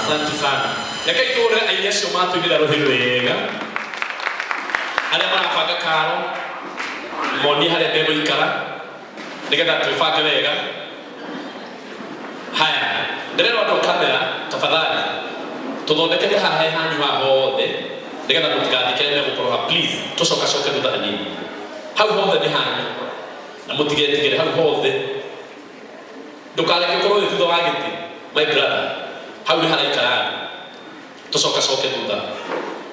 Asante sana. Reke itũũre aini acio matũinĩra rũhĩ wega, arĩa marabanga karo monie harĩa megũikara nĩgetha twĩbange wega. Haya, ndĩrerwo andũ a kamera, tafadhali tũthondekete haha he hanyu haha hothe nĩgetha mũtigathikĩre megũkorwo ha, please tũcokacoke thutha hanini. Hau hothe nĩ hanyu na mũtigetigĩre hau hothe. Ndũkareke ũkorwo wĩ thutha wa gĩtĩ, my brother, hau nĩ haraikara andũ. Tũcokacoke thutha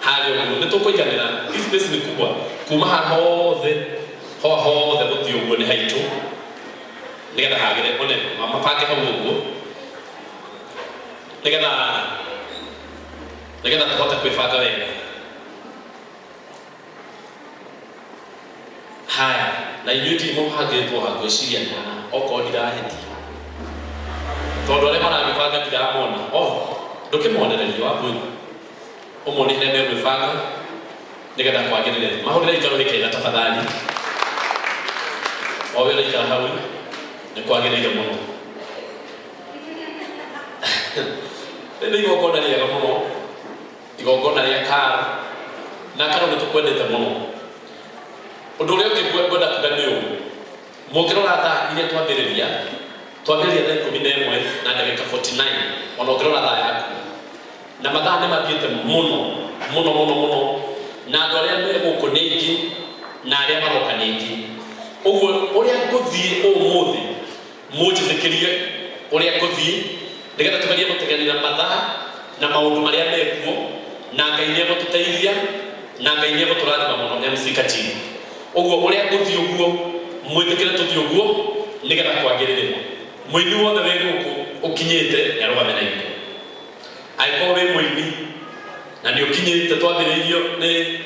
harĩa ũguo nĩ tũkũiganĩra. Hii space nĩ kubwa, kuma haha hothe ho hothe gũthiĩ ũguo nĩ haitũ nĩgetha hagĩre one mabange hau ũguo nĩgetha tũhote kwĩbanga wega. Haya, na inyuĩ ndirĩ mũbangĩtwo ha, ngwĩciria nĩ haha okorwo ndirahĩtia, tondũ arĩa maragĩbanga ndiramona. Oh, ndũkĩmonererie wambui ũmone harĩa megwĩbanga nĩgetha kwagĩrĩre. Mahũrĩre ikarũhĩ kega tafadhali, o wĩ ũraikara hau nĩ kwagĩrĩire mũno. Rĩu nĩ igongona rĩega mũno, igongona rĩa karo, na karo nĩ tũkwendete mũno. Ũndũ ũrĩa ũngĩ ngwenda kuga nĩ ũũ, mũngĩrora thaa iria twambĩrĩria, twambĩrĩria thaa 11 na ndagĩka 49, ona ũngĩrora thaa yaku na mathaa nĩ mathiĩte mũno mũno mũno mũno, na andũ arĩa me gũkũ nĩ aingĩ na arĩa maroka nĩ aingĩ. Ũguo ũrĩa ngũthiĩ ũmũthĩ, mũnjĩtĩkĩrie ũrĩa ngũthiĩ nĩgetha tũgerie gũteganĩra mathaa na maũndũ marĩa mekuo, na Ngai nĩ egũtũteithia na Ngai nĩ egũtũrathima mũno. MC Kachiri, ũguo ũrĩa ngũthiĩ ũguo mwĩtĩkĩre tũthiĩ ũguo nĩgetha kwagĩrĩre. Mũini wothe wĩ gũkũ ũkinyĩte nĩ arũgame na igũrũ. Angĩkorwo wĩ mũini na nĩ ũkinyĩte, twambĩrĩirio nĩ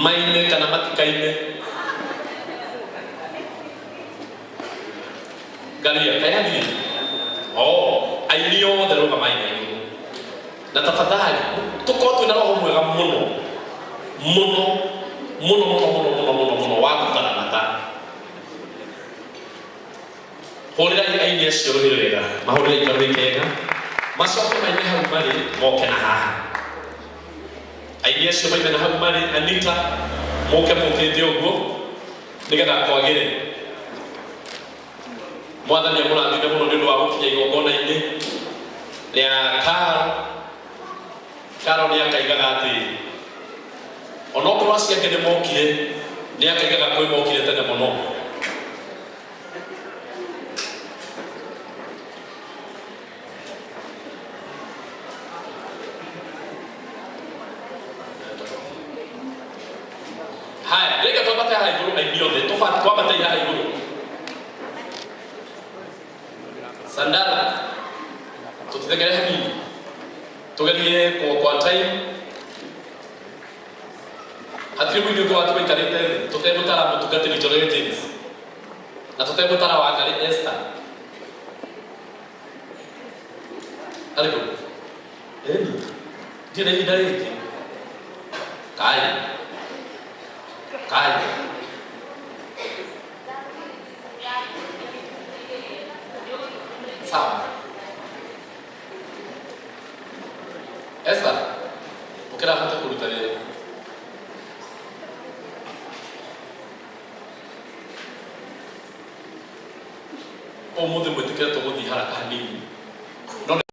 maine kana matikaine. Ngaria kayathiĩ oh, aini othe rũgamai na igũrũ, na tafadhali tũkorwo twĩna roho mwega mũno mũno mũno mũno mũno mũno mũno mũno wa gũtara mathaa. Hũrĩrai aini acio rũhĩ rwega, mahũrĩrai karũhĩ kega, macoke maime hau marĩ moke na haha. Aini acio maime na hau marĩ, Anita, mũke mũkĩte ũguo nĩgetha kwagĩre. Mwathani amũrathime mũno nĩ ũndũ wa gũkinya igongona-inĩ rĩa karo. Karo nĩ akaigaga atĩ onokorwo acio angĩ nĩ mokire, nĩ akaigaga kwĩ mokire tene mũno. Haya, rĩnga twambate haha igũrũ aini othe, twambatei haha igũrũ. Sandala, tũtithekere hanini, tũgerie kuokoa time. Hatirĩ mũini ũngĩ watu waikarĩte thĩ tũtegũtara mũtungatĩri Njoroge James na tũtegũtara Wangarĩ Esther. Arĩ kũ? Ĩni, ndirĩ na ihinda rĩngĩ. Kai kai, sawa. Esther, ũkĩra hote kũruta wĩra. Ũmũthĩ mwĩtĩkĩre tũgũthiĩ haraka hanini. No